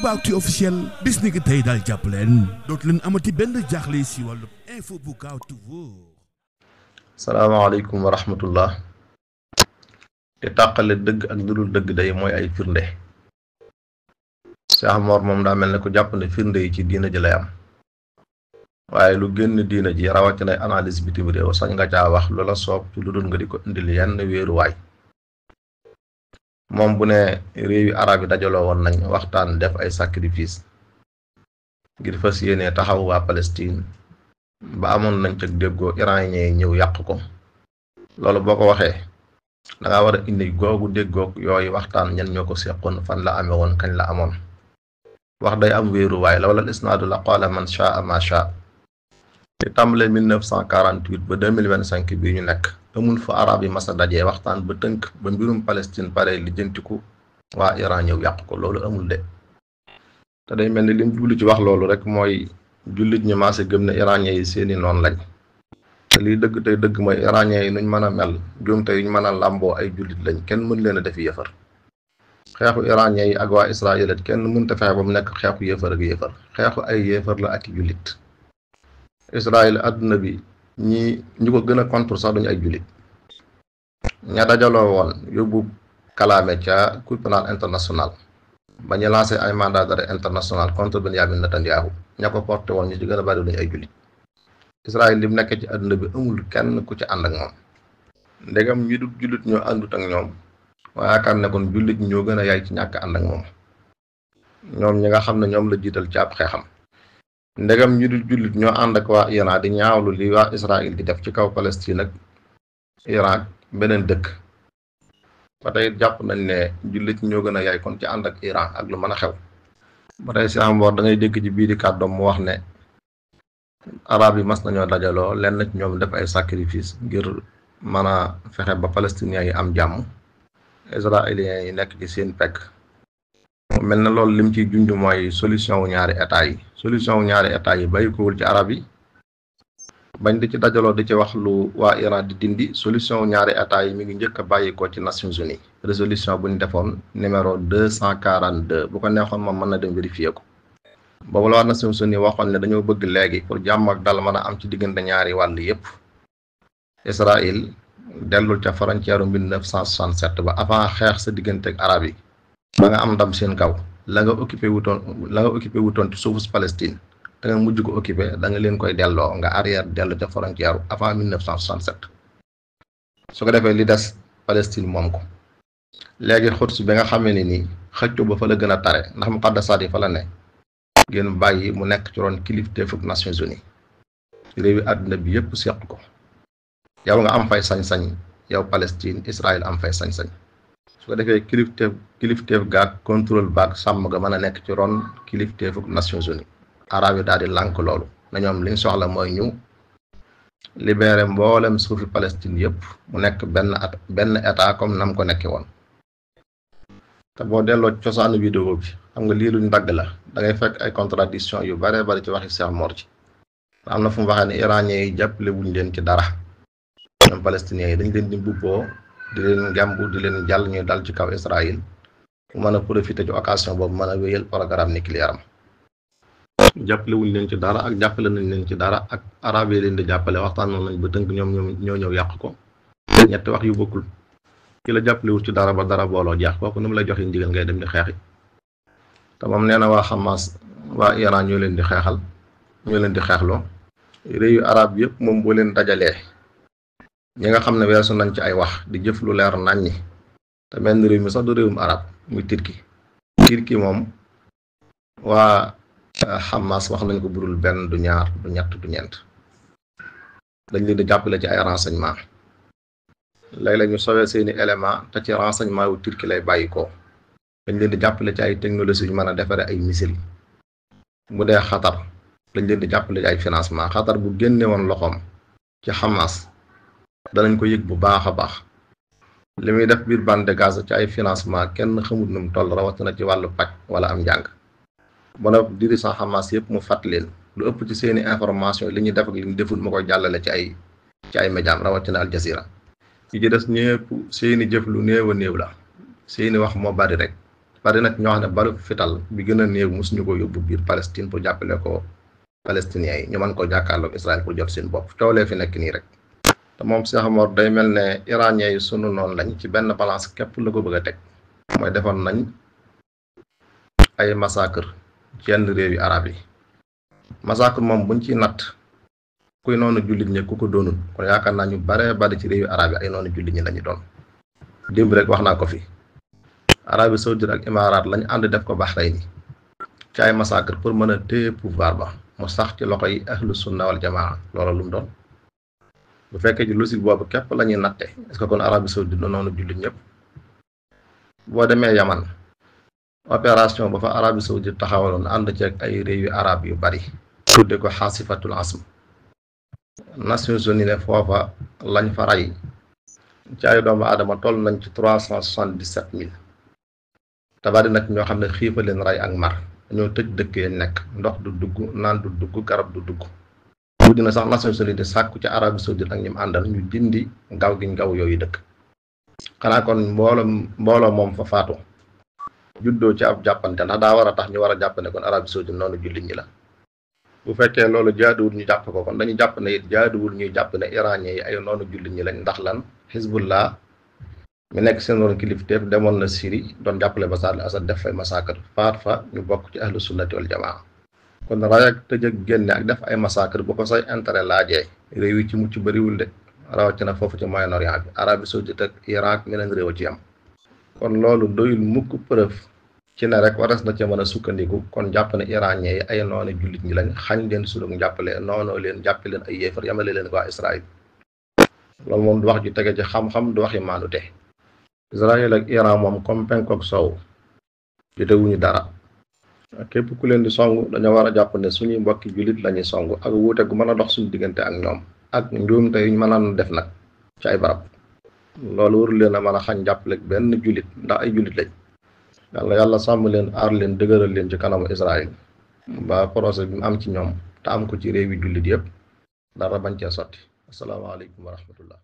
Actu officiel bis ni ki tey daal jàpp leen dootu leen amati benn jaaxle si wàllu info bu gaaw te wóor. salaamaaleykum wa rahmatullah. te tàqale dëgg ak lu dul dëgg day mooy ay firnde. Cheikh Mor moom daa mel ne ku jàpp ne firnde yi ci diina ji lay am waaye lu génn diina ji rawatina analyse bitim réew sañ nga caa wax loola soob ci lu dul nga di ko indil yenn wéeruwaay. moom bu ne réewi arab yi dajaloo woon nañ waxtaan def ay sacrifice ngir fas yéene taxaw waa Palestine ba amoon nañ ca déggoo iranien yi ñëw yàq ko loolu boo ko waxee danga war a indi googu déggoog yooyu waxtaan ñen ñoo ko seqoon fan la amee woon kañ la amoon wax day am wéeruwaay la wala isnaadu la qaala man shaa ma shaa te tàmbale 1948 ba 2025 bii ñu nekk amul fa arab yi masa dajee waxtaan ba tënk ba mbirum Palestine pare lijjantiku waa Iran ñëw yàq ko loolu amul de te day mel ni lim jublu ci wax loolu rek mooy jullit ñu maase gëm ne iranien yi seeni noonu lañ te liy dëgg tey dëgg mooy iranien yi nuñ mën a mel juumte yuñ mën a làmboo ay jullit lañ kenn mën leen a defi yëfar xeexu iranien yi ak waa Israël it kenn mënta fexe ba mu nekk xeexu yëfar ak yëfar xeexu ay yëfar la ak i jullit Israël àdduna bi ñi ko gën a contre sax duñu ay jullit ña dajaloo woon yóbbu kalaame ca Cour pénale internationale ba ñu lancé ay mandat d'arrêt international contre Benyamin Netanyahu ña ko porté woon ñu ci gën a bari duñu ay jullit Israël li mu nekk ci àdduna bi amul kenn ku ci ànd ak moom ndegam ñi du jullit ñoo àndut ak ñoom waaye yaakaar ne kon jullit ñoo gën a yaay ci ñàkk ànd ak moom ñoom ñi nga xam ne ñoom la jiital ci ab xeexam ndegam ñi du jullit ñoo ànd ak waa Iran di ñaawlu li waa Israël di def ci kaw Palestine ak Irak beneen dëkk ba tey jàpp nañ ne jullit ñoo gën a yaay kon ci ànd ak Iran ak lu mën a xew ba tey Cheikh Mor da ngay dégg ci biir kàddoom mu wax ne arab yi mas nañoo dajaloo lenn ci ñoom def ay sacrifice ngir mën a fexe ba palestiniens yi am jàmm israéliens yi nekk ci seen pegg mel na loolu lim ciy junj mooy solution wu ñaari état yi bàyyi kowul ci arab yi bañ di ci dajaloo di ci wax lu waa Iran di dindi solution wu ñaari état yi mi ngi njëkk a bàyyikoo ci Nations Unies résolution bu ñu defoon numéro 242 bu ko neexoon moom mën na dem vérifier ko boobu la waa Nations Unies waxoon ne dañoo bëgg léegi pour jàmm ak dal mën a am ci diggante ñaari wàll yépp Israël dellul ca frontière 1967 ba avant xeex sa diggante ak arab yi ba nga am ndam seen kaw la nga occupé wutoon ci suufus Palestine da nga mujj ko occupé da nga leen koy delloo nga arrière dellu ca frontière avant 1967 su ko defee li des Palestine moom ko léegi Quds bi nga xamee ne nii xëccoo ba fa la gën a tare ndax muqaddasaat yi fa la ne ngeen bàyyi mu nekk ci ron kilifteefug Nations Unies réewi àdduna bi yépp seq ko yow nga am fay sañ-sañ yow Palestine Israël am fay sañ-sañ su ko defee kilifteef gaag contrôle baag sàmm ga mën a nekk ci ron kilifteefug Nations Unies arab yi daal di lànk loolu na ñoom liñ soxla mooy ñu libéré mboolem suufi Palestine yépp mu nekk benn état comme nam ko nekkee woon te boo delloo cosaanu vidéo bi xam nga lii luñ dagg la da ngay fekk ay contradiction yu bare bari ci waxi Cheikh Mor ci am na fu mu waxee ne iranien yi jàppale wuñ leen ci dara ñoom palestiniens yi dañ leen di mbubboo di leen ngembu di leen jàll ñuy dal ci kaw Israël mu mën a profiter ci occasion boobu mën a wéyal programme nucléaire am jàppale wuñ leen ci dara ak jàppale nañ leen ci dara ak arab yi leen di jàppale waxtaan nañ ba tënk ñoom ñoo ñëw yàq ko ñetti wax yu bokkul ki la jàppale wul ci dara ba dara booloo jeex kooku nu mu la joxe ndigal ngay dem di xeexi te moom nee na waa Hamas waa Iran ñoo leen di xeexloo réew yu arab yëpp moom boo leen dajalee ñi nga xam ne weesu nañ ci ay wax di jëf lu leer nañ ñi te benn réew mi sax du réewum arab muy Turquie moom waa Hamas wax nañ ko burul benn du ñaar du ñett du ñeent dañ leen di jàppale ci ay renseignement léeg-léeg ñu sowee seeni élément te ci renseignement wu Turquie lay bàyyi ko dañ leen di jàppale ci ay technologie yu mën a defare ay missile bu dee Qatar dañ leen di jàppale ci ay financement Qatar bu génne woon loxoom ci Hamas danañ ko yëg bu baax a baax li muy def biir bande de Gaza ci ay financement kenn xamut nu mu toll rawatina ci wàllu paj wala am njàng bona dirigeant Hamas yëpp mu fàtt leen lu ëpp ci seeni information li ñuy def ak li ñu deful ma koy jàllale ci ay médias rawatina Al Jazeera yi ci des ñëpp seeni jëf lu néew a néew la seeni wax moo bari rek bari nag ñoo xam ne balu fital bi gën a néew mosuñu ko yóbbu biir Palestine pour jàppale ko palestiniens yi ñu mën ko jàkkaarloog Israël pour jot seen bopp coolee fi nekk nii rek. te moom Cheikh Mor day mel ne iranien yi sunu noonu lañ ci benn balance képp la ko bëgg a teg mooy defoon nañ ay massacre ci yenn réew yi arab yi massacre moom buñ ci natt kuy noonu jullit ñi ku ko doonul kon yaakaar naa ñu bare bari ci réew yi arab yi ay noonu jullit ñi lañu doon. démb rek wax naa ko fi Arabie Saoudite ak Imaaraat lañ ànd def ko Bahreïn ci ay massacre pour mën a téye pouvoir ba mu sax ci loxo yi ahlu sunna wal jamaa loola lu mu doon. bu fekkee ci logique boobu képp la ñuy natte est-ce que kon Arabie Saoudite noonu jullit ñëpp. boo demee Yaman opération ba fa Arabie Saoudite taxawaloon ànd ceeg ay réew yu arab yu bari tudde ko xaasifatul asm. Nations Unies ne foofa lañ fa rey ci ay doomu aadama toll nañ ci 377 000 te bari nag ñoo xam ne xiifa leen rey ak mar dañoo tëj dëkk yi nekk ndox du dugg naan du dugg garab du dugg. mu dina sax Nations Unies di sàkku ci Arabie Saoudite ak ñim àndal ñu dindi ngaw gi ngaw yooyu dëkk. xanaa kon mbooloo moom fa faatu juddoo ci ab jàppante ndax daa war a tax ñu war a jàpp ne kon Arabie Saoudite noonu jullit ñi la. bu fekkee loolu jaaduwul ñu jàpp ko kon dañu jàpp ne it jaaduwul ñuy jàpp ne iranien yi ay noonu jullit ñi lañ ndax lan Hezbollah mi nekk seen woon kilifteef demoon na Syrie doon jàppale Bachar al-Assad def fay massacre faat fa ñu bokk ci ahlu sunnati wal jamaa. kon ray ak tëj ak génne ak def ay massacre bu ko say intérêt laajee réew yi ci mucc bëriwul de rawatina foofu ci Moyen-Orient bi Arabie Saoudite ak Irak meneen réew ci am. kon loolu doyul mukk preuve ci ne rek waras na ca mën a sukkandiku kon jàpp ne iranien yi ay noonu jullit ñi lañ xañ leen sulug jàppale noonoo leen jàppe leen ay yéefar yamale leen waa Israël. loolu moom du wax ju tege ci xam-xam du waxi maandu te Israël ak Iran moom comme penku ak sow jotewuñu dara képp ku leen di song dañoo war a jàpp ne suñuy mbokki jullit lañuy song ak wuute gu mën a dox suñu diggante ak ñoom ak njuumte yuñ mën a def nag ci ay barab loolu warul leen a mën a xañ jàppale benn jullit ndax ay jullit lañ. yàlla sàmm leen aar leen dëgëral leen ci kanamu Israël ba projet bi mu am ci ñoom te am ko ci réewi jullit yëpp dara bañ cee sotti asalaamaaleykum wa rahmatullah